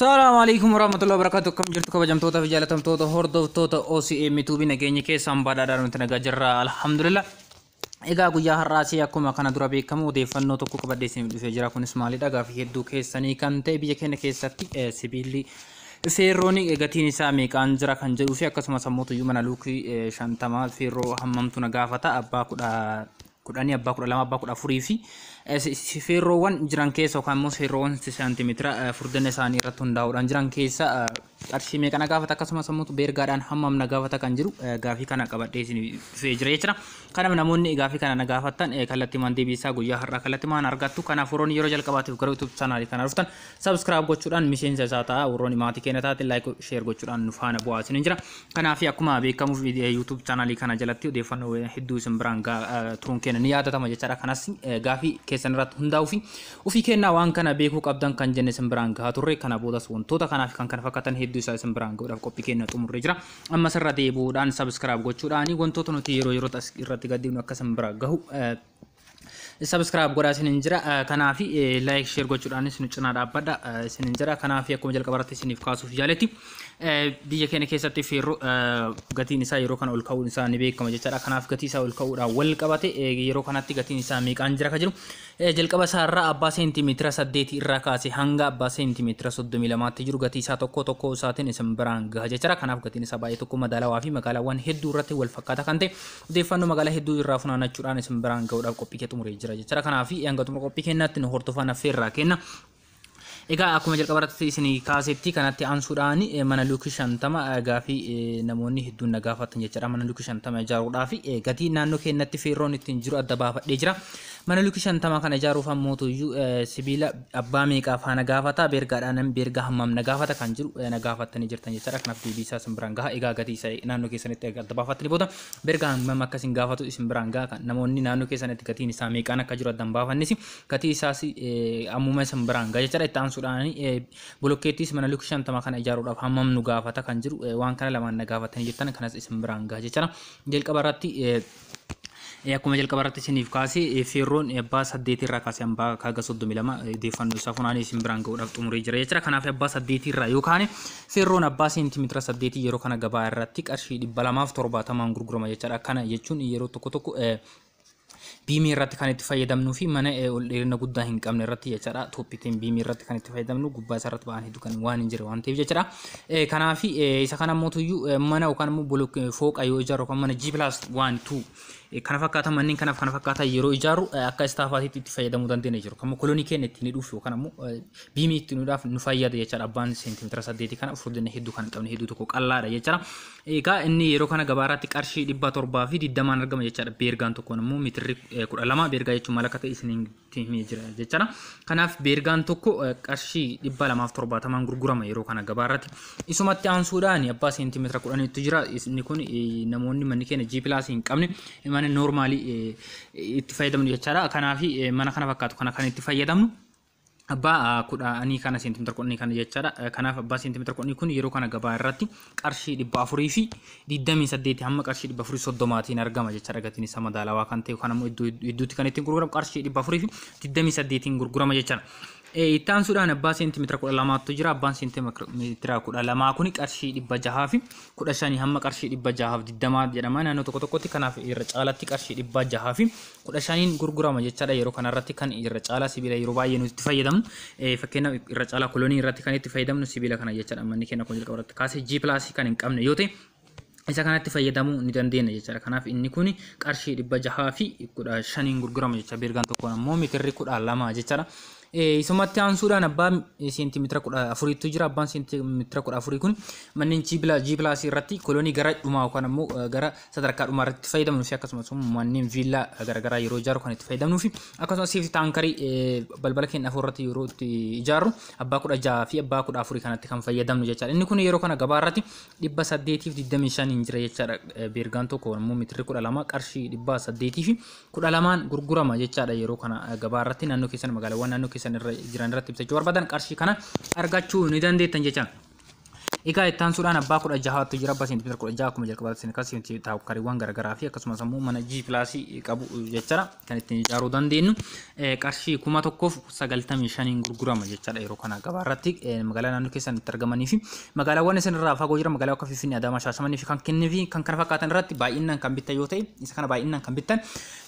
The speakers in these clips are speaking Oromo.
Salaamu alaikum warahmatullahi wabarakatuh. Akkam jirtu kabajamtoota fi jaalatamtoota hordoftoota OCM Tuubii? Nageenya keessaan badhaadhaan nuti nagaa jirra, alhamdulillah. Egaa guyyaa har'aas akkuma kana dura beekamu odeeffannoo tokko qabadhee isiniif dhufee jira. Kunis maalidha? Gaafii hedduu keessanii kan ta'e, biyya keenya keessatti sibiilli feerroon gatiin isaa meeqaan jira kan jedhuu fi akkasumas ammoo tuyyuu mana luukii 50 feerroo hammamtu na gaafata, abbaa 10, abbaa 12, abbaa 14 fi feerroowwan jiran keessa yookaan immoo feerroowwan seentimeetira furdina isaanii irratti hundaa'uudhaan jiran keessa qarshii meeqa na gaafata, akkasumas ammoo beergaadhaan hammam na gaafata kan jiru gaafii kana qabadhee isin dhufee jira jechuudha. Kanaaf namoonni gaafii kana na gaafattan kallattiimaan deebii isaa guyyaa har'aa kallattiimaan argattu. Kanaaf warroonni yeroo jalqabaatiif gara YouTube chaanaalii kana dhuftan subscribe gochuudhaan miseensa isaa ta'a. Warroonni maatii keenya taate like, share gochuudhaan nu faana bu'aa isin jira. Kanaaf akkuma beekamuuf YouTube chaanaalii kana jalatti odeeffannoo hedduu isin biraan turuun keenya ni yaadatama jechaadha. Kanas gaafii keessan irratti hundaa'uu fi ofii kennaa waan kana beekuu qabdan kan jenne isin biraan gahaa turre. Kana boodas wantoota kanaaf kan kana fakkaatan hedduu isaa isin biraan gahuudhaaf qophii keenya xumurree jira. Ammas irra deebi'uudhaan subscribe gochuudhaan wantoota nuti yeroo yeroo irratti gadhiifnu akka isin biraan gahu subscribe godhaa isiniin jira. Kanaaf like, share gochuudhaanis nu cinaa dhaabbadha isiniin jira. Kanaaf akkuma jalqaba irratti isiniif kaasuuf jaaletti, biyya keenya keessatti feerroo gatiin isaa yeroo kana ol ka'uun isaa ni beekama jechaadha. Kanaaf gatii isaa ol ka'uudhaan wal qabate yeroo kanatti gatiin isaa meeqaan jira ka jiru, jalqaba isaa irraa abbaa seentimeetira 8 irraa kaase hanga abbaa seentimeetira 32tti jiru gatii isaa tokko tokko isaatiin isin biraan gaha jechaadha. Kanaaf gatiin isaa baay'ee tokko madaalawaa fi magaalaawwan hedduu irratti wal fakkaata kan ta'e odeeffannoo magaalaa hedduu irraa funaannachuudhaan isin biraan gahuudhaaf qophii kee xumuree jira jechaadha. Kanaaf hanga xumura qophii keenyaatti nu hordofaa affeerraa kenna. Egaa akkuma jalqaba irratti isin kaasetti, kanatti aansuudhaan mana luukii 50 gaafii namoonni hedduun na gaafatan jechaadha. Mana luukii 50 ijaaruudhaaf gatii naannoo keenyatti feerroon ittiin jiru adda baafadhee jira. Mana luukii 50 kana ijaaruuf ammoo iyyuu sibiila abbaa meeqaa faana gaafata, beergaadhaan beergaa hammam na gaafata kan jiru na gaafatanii jirtan jechaadha. Kanaaf deebii isaa isin biraan gaha. Egaa gatii isaa naannoo keessanitti adda baafattanii booda beergaa hammam akka isin gaafatu isin biraan gaha. Namoonni naannoo keessanitti gatiin isaa meeqaan akka jiru adda hin baafannis gatii isaas ammuma isin biraan gaha jechaadha. Itti aansuudhaan bolokkeettis mana luukii 50 kana ijaaruudhaaf hammam nu gaafata kan jiru, waan kana lamaan na gaafatanii jirtan, kanas isin biraan gaha jechaadha. Jalqaba irratti, akkuma jalqaba irratti isiniif kaase, feerroon abbaa 8 irraa kaasee abbaa haga 32 odeeffannoo isaa funaanee isin biraan gahuudhaaf xumuree jira jechuudha. Kanaaf abbaa 8 irraa yookaan feerroon abbaa seentimeetira 8 yeroo kana gabaa irratti qarshii 270n gurgurama jechaadha. Kana jechuun yeroo tokko tokko beamii irratti kan itti fayyadamnuu fi mana ol dheerina guddaa hin qabne irratti jechaadha. Tooppitiin beamii irratti kan itti fayyadamnu gubbaa isaa irratti ba'aan hedduu kan waan hin jirre waan ta'eef jechaadha. Kanaaf isa kana immoo mana yookaan immoo fooqa yoo ijaaru yookaan mana G+1 2 kana fakkaatan, manneen kanaaf kana fakkaatan yeroo ijaaru akka istaafaatiitti itti fayyadamuu dandeenya jiru. Kammoo kolonii keenya ittiin hidhuuf yookaan ammoo beamii ittiin hidhuudhaaf nu fayyada jechaadha. Abbaan seentimeetira 8 kana furdina hedduu kan hin qabne, hedduu tokko qal'aadha jechaadha. Egaa inni yeroo kana gabaa irratti qarshii 720n argama jechaadha. Beergaan tokkoon immoo meetirri 12, beergaa jechuun maal akka ta'e isiniin himee jira jechaadha. Kanaaf beergaan tokko qarshii 270n gurgurama yeroo kana gabaa irratti. Isumatti aansuudhaan abbaa seentimeetira 10tu jira. Inni kun namoonni manni keenya G plus hin qabne mana normalii itti fayyadamnu jechaadha. Kanaaf mana kana fakkaatu kana kan itti fayyadamnu abbaa 10 kana, seentimeetira 10 kana jechaadha. Kanaaf abbaa seentimeetira 10 kun yeroo kana gabaa irratti qarshii 428 hamma qarshii 430tiin argama jechaadha. Gatiin isaa madaalawaa kan ta'e yookaan ammoo iddootti kan ittiin gurguramu qarshii 428n gurgurama jechaadha. Itti aansuudhaan abbaa seentimeetira 12tu jira. Abbaan seentimeetira 12 kun qarshii 615 hamma qarshii 620 jedhama naannoo tokko tokkotti. Kanaaf irra caalatti qarshii 615n gurgurama jechaadha. Yeroo kanarratti kan irra caalaa sibiila yeroo baay'ee nuti itti fayyadamnu, fakkeenyaaf irra caalaa kolonii irratti kan itti fayyadamnu sibiila kana jechaadha. Manni keenya kun jalqaba irratti kaasee G plusii kan hin qabne yoo ta'e isa kanatti fayyadamuu ni dandeenya jechaadha. Kanaaf inni kun qarshii 615n gurgurama jecha. Beergaan tokkoon ammoo meetirri 12 jechaadha. Isumatti aansuudhaan abbaa seentimeetira 14tu jira. Abbaan seentimeetira 14 kun manneen G plusii irratti kolonii gara dhumaa yookaan ammoo gara sadarkaa dhumaa irratti fayyadamnuu fi akkasumas manneen viillaa garaagaraa yeroo ijaaru kan itti fayyadamnuu fi akkasumas safety tankerii balbala keenya afur irratti yeroo itti ijaarru abbaa 16 fi abbaa 14 kanatti kan fayyadamnu jechaadha. Inni kun yeroo kana gabaa irratti 825 jira jechaadha. Beergaan tokko ammoo meetirri 12 qarshii 812n gurgurama jechaadha. Yeroo kana gabaa irratti naannoo keessan, magaalaawwan naannoo keessan irra jiran irratti bitachuu barbaadan qarshii kana argachuu ni dandeettan jechaadha. Egaa itti aansuudhaan abbaa 16tu jira. Abbaa seentimeetira 16 akkuma jalqabaatti isin kaasee taakariiwwan garaagaraa fi akkasumas immoo mana G plus qabu jechaadha. Kan ittiin ijaaruu dandeenyu qarshii 1095 gurgurama jechaadha. Yeroo kana gabaa irratti magaalaa naannoo keessan itti argamanii fi magaalaawwan isin irraa fagoo jiran, magaalaa akka Finfinnee, Adaamaa, Shaashamannee fi kan kennee fi kan kana fakkaatan irratti baay'inaan kan bittan yoo ta'e, isa kana baay'inaan kan bittan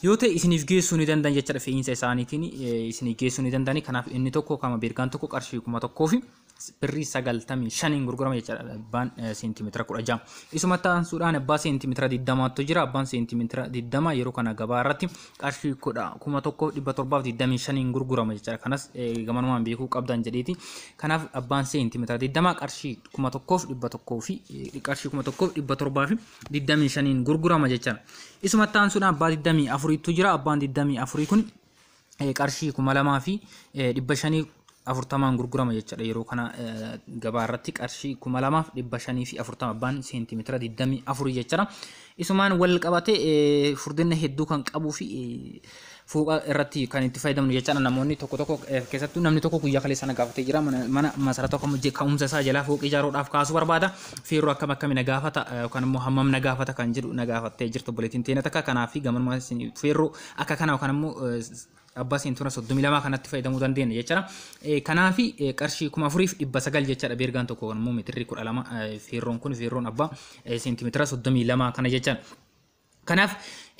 yoo ta'e, isiniif geessuu ni danda'an jechaadha. Fe'iinsa isaaniitiin isiniif geessuu ni danda'ani. Kanaaf inni tokko kama beergaan tokko qarshii 1095 gurgurama jechaadha, abbaan seentimeetira 16. Isumatti aansuudhaan abbaa seentimeetira 20tu jira. Abbaan seentimeetira 20 yeroo kana gabaa irratti qarshii 1725 gurgurama jechaadha. Kanas gamanumaan beekuu qabdan jedheeti. Kanaaf abbaan seentimeetira 20 qarshii 1100 fi qarshii 1725 gurgurama jechaadha. Isumatti aansuudhaan abbaa 24tu jira. Abbaan 24 kun qarshii 2540 gurgurama jechaadha. Yeroo kana gabaa irratti qarshii 2540 abbaan seentimeetira 24 jechaadha. Isumaan wal qabate furdina hedduu kan qabuu fi fooqa irratti kan itti fayyadamnu jechaadha. Namoonni tokko tokko, keessattuu namni tokko guyyaa kaleessa na gaafatee jira. Mana masara tokko ka'umsa isaa jalaa fooqii ijaaruudhaaf kaasuu barbaada. Feerroo akkam akkamii na gaafata yookaan immoo hammam na gaafata kan jedhu na gaafattee jirtu obboleettiin teena takka. Kanaaf gamanumaa feerroo akka kana yookaan immoo abbaa seentimeetira 32 kanatti fayyadamuu dandeenya jechaadha. Kanaaf qarshii 4900 jechaadha beergaan tokko, immoo meetirri 12 feerroon kun, feerroon abbaa seentimeetira 32 kana jechaadha. Kanaaf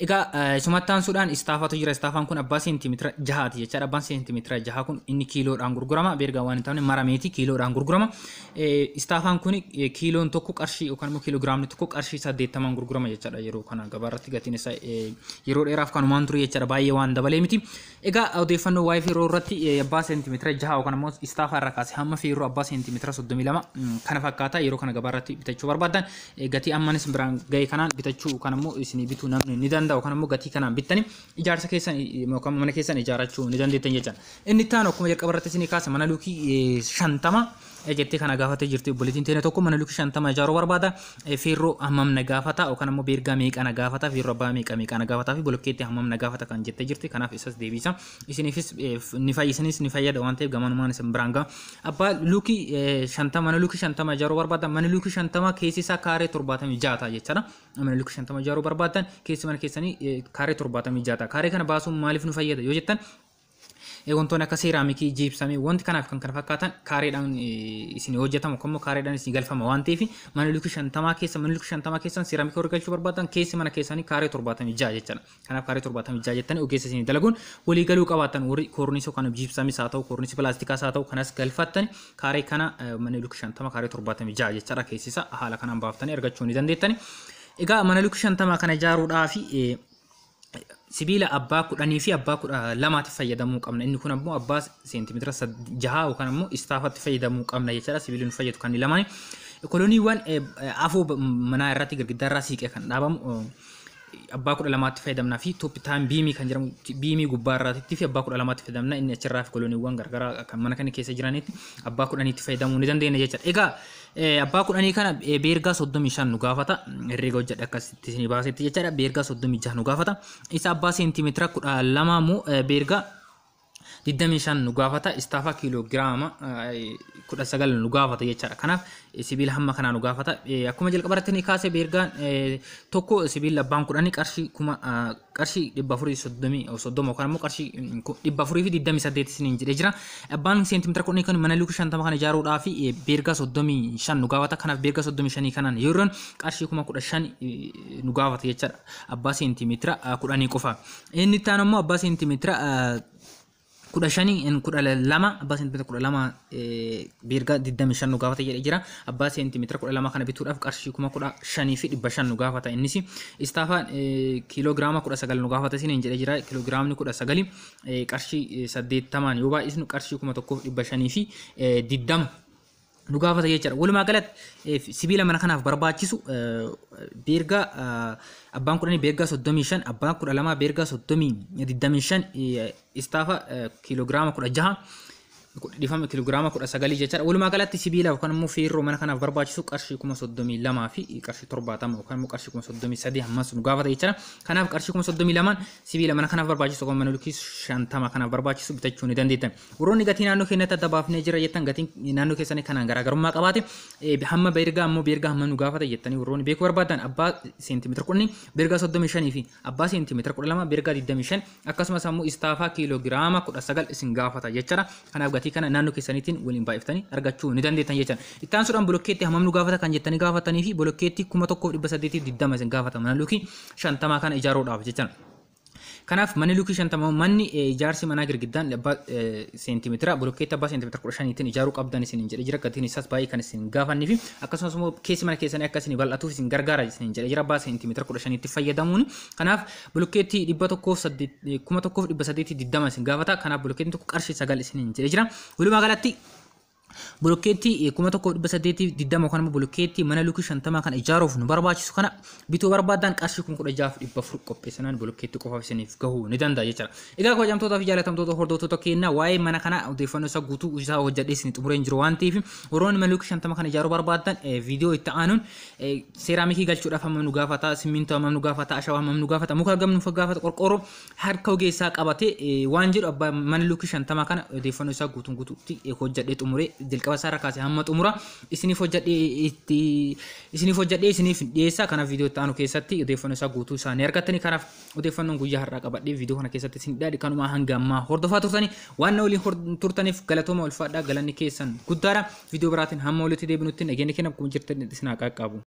egaa isumatti aansuudhaan istaafatu jira. Istaafaan kun abbaa seentimeetira 6ti jechaadha. Abbaan seentimeetira 6 kun inni kiiloodhaan gurgurama. Beergaa waan hin taane marameeti kiiloodhaan gurgurama. Istaafaan kun kiiloon tokko qarshii yookaan immoo kiiloogiraamni tokko qarshii 80 gurgurama jechaadha. Yeroo kana gabaa irratti gatiin isaa yeroo dheeraaf kanumaan ture jechaadha. Baay'ee waan dabalee miti. Egaa odeeffannoo waa'ee feerroo irratti abbaa seentimeetira 6 yookaan immoo istaafaa irraa kaasee hamma feerroo abbaa seentimeetira 32 kana fakkaata. Yeroo kana gabaa irratti bitachuu barbaadan gatii ammanis biraan ga'e kanaan bitachuu yookaan immoo isinii bituu namni ni danda'a, yookaan immoo gatii kanaan bittanii ijaarsa keessan yookaan mana keessan ijaarrachuu ni dandeettan jechaadha. Inni itti aanu akkuma jalqaba irratti isinii kaase mana luukii 50 jettee kana gaafatee jirti obboleettiin teenya tokko. Mana luukii 50 ijaaruu barbaada. Feerroo hammam na gaafata yookaan immoo beergaa meeqa na gaafata, feerroo abbaa meeqa meeqa na gaafata fi bolokkeetti hammam na gaafata kan jettee jirti. Kanaaf isas deebisa. Isiniifis ni fayyisinis ni fayyada waan ta'eef gamanumaan isin biraan ga'a. Abbaa luukii 50, mana luukii 50 ijaaruu barbaada. Mana luukii 50 keessi isaa kaaree 76 ta'a jechaadha. Mana luukii 50 ijaaruu barbaadan keessi mana keessanii kaaree 76 ta'a. Kaaree kana baasuun maaliif nu fayyada yoo jettan, wantoonni akka seeraamikii, jiibsamii, wanti kanaaf kan kana fakkaatan kaareedhaan isin hojjetamu yookaan immoo kaareedhaan isin galfama waan ta'eef, mana luukii 50 keessa, mana luukii 50 keessan seeraamikii warri galchuu barbaadan, keessi mana keessanii kaaree 76 jechaadha. Kanaaf kaaree 76 jettanii ogeessa isin dalaguun walii galuu qabaatan, warri koornisii yookaan jiibsamis haa ta'u, koornisii pilaastikaas haa ta'u, kanas galfattani kaaree kana mana luukii 50 kaaree 76 jechaadha. Keessisa haala kanaan baaftanii argachuu ni dandeettani. Egaa mana luukii 50 kana ijaaruudhaaf sibiila abbaa 10 fi abbaa 12tti fayyadamuu qabna. Inni kun ammoo abbaa seentimeetira 6 yookaan ammoo istaafatti fayyadamuu qabna jechaadha. Sibiilli nu fayyadu kan lamaani. Koloniiwwan afoo manaa irratti girgiddaa irraa siiqee kan dhaabamu abbaa 12tti fayyadamnaa fi tooppitaan biimii kan jedhamu biimii gubbaa irraatti fi abbaa 12tti fayyadamna. Inni achirraa fi koloniiwwan garagaraa kan mana kana keessa jiranitti abbaa 10tti fayyadamuu ni dandeenya jechaadha. Egaa abbaa 10 kana beergaa 35 nu gaafata. Herreega hojjedha akkasitti isinii baasetti jechaadha. Beergaa 36 nu gaafata. Isa abbaa seentimeetira 12 immoo beergaa 25 nu gaafata. Istaafa kiiloogiraama 19 nu gaafata jechaadha. Kanaaf sibiila hamma kanaa nu gaafata. Akkuma jalqaba irratti ni kaase, beergaan tokko sibiila abbaan 10 qarshii kuma qarshii 430 yookaan immoo qarshii 428 isiniin jedhee jira. Abbaan seentimeetira 10 kan mana luukii 50 kana ijaaruudhaaf beergaa 35 nu gaafata. Kanaaf beergaa 35 kanaan yeroo qarshii 15,000 nu gaafata jechaadha. Abbaa seentimeetira 10 qofa. Inni itti aanu immoo abbaa seentimeetira 15, 12, abbaa seentimeetira 12 beergaa 25 nu gaafata jedhee jira. Abbaa seentimeetira 12 kana bituudhaaf qarshii 15,500 nu gaafata. Innis istaafaan kiiloogiraama 19 nu gaafata isiniin jedhee jira. Kiiloogiraamni 19 qarshii 80 yoo baay'isnu qarshii 1520 nu gaafata jechaadha. Walumaa galatti sibiila mana kanaaf barbaachisu beergaa abbaan 10 beergaa 35, abbaan 12 beergaa 25, istaafa kiiloogiraama 16. Dhifama, kiloogiraama 19 jechaadha. Walumaa galatti sibiila yookaan immoo feerroo mana kanaaf barbaachisu qarshii 32,000 fi qarshii 70 yookaan immoo qarshii 33,000 ammas nu gaafata jechaadha. Kanaaf qarshii 32,000 sibiila mana kanaaf barbaachisu yookaan mana lukii 50 kanaaf barbaachisu bitachuu ni dandeettan. Warroonni gatii naannoo keenyatti adda baafnee jira jettan, gatiin naannoo keessanii kanaan garaagarummaa qabaate, hamma beergaa ammoo beergaa hamma nu gaafata jettanii warroonni beekuu barbaadan, abbaa seentimeetira 10 beergaa 35 fi abbaa seentimeetira 12 beergaa 25, akkasumas ammoo istaafaa kiiloogiraama 19 isin gaafata jechaadha. Kanaaf gatii kana naannoo keessaniitiin waliin baay'iftanii argachuu ni dandeettan jechaadha. Itti aansuudhaan bolokkeetti hammam nu gaafata kan jettanii gaafatanii fi bolokkeetti 1820 isin gaafata mana lukii 50 kana ijaaruudhaaf jechaadha. Kanaaf manni lukii 50, manni ijaarsi manaa girgiddaan abbaa seentimeetira bolokkeetti abbaa seentimeetira 15tiin ijaaruu qabdan isin jedhee jira. Gatiin isaas baay'ee kan isin gaafannii fi akkasumas immoo keessi mana keessanii akka isin bal'atuuf isin gargaara isin jedhee jira abbaa seentimeetira 15tti fayyadamuun. Kanaaf bolokkeetti 1,820 isin gaafata. Kanaaf bolokkeettiin tokko qarshii 9 isin jedhee jira. Walumaa galatti bolokkeetti 1820 yookaan immoo bolokkeetti mana lukii 50 kana ijaaruuf nu barbaachisu kana bituu barbaadan qarshii 16,400 qopheessinaan bolokkeetti qofaaf isiniif gahuu ni danda'a jechuudha. Egaa kabajamtootaa fi jaalatamtoota hordoftoota keenyaa, waa'ee mana kana odeeffannoo isaa guutuu isaa hojjedhee isin xumuree hin jiru waan ta'eef, warroonni mana lukii 50 kana ijaaruu barbaadan viidiyoo itti aanuun seeraamikii galchuudhaaf hammam nu gaafata, simmintoo hammam nu gaafata, ashawaa hammam nu gaafata, muka hagam nu gaafata, qorqoorroo harka ogeessaa qabatee waan jedhu abbaa mana lukii 50 kana odeeffannoo isaa guutuun guutuutti hojjedhee xumuree jalqaba isaa irra kaasee hamma xumura isiniif hojjedhee itti isiniif hojjedhee isiniif dhiyeessa. Kanaaf viidiyoo itti aanu keessatti odeeffannoo isaa guutuu isaanii argattanii. Kanaaf odeeffannoon guyyaa har'aa qabadhee viidiyoo kana keessatti isin dhiyaadhe kanuma. Hanga ammaa hordofaa turtanii waan na waliin turtaniif galatooma, ulfaadhaa, galanni keessan guddaadha. Viidiyoo biraatiin hamma walitti deebinutti nageenyi keenya akkuma jirtan isin haa qaqqabu.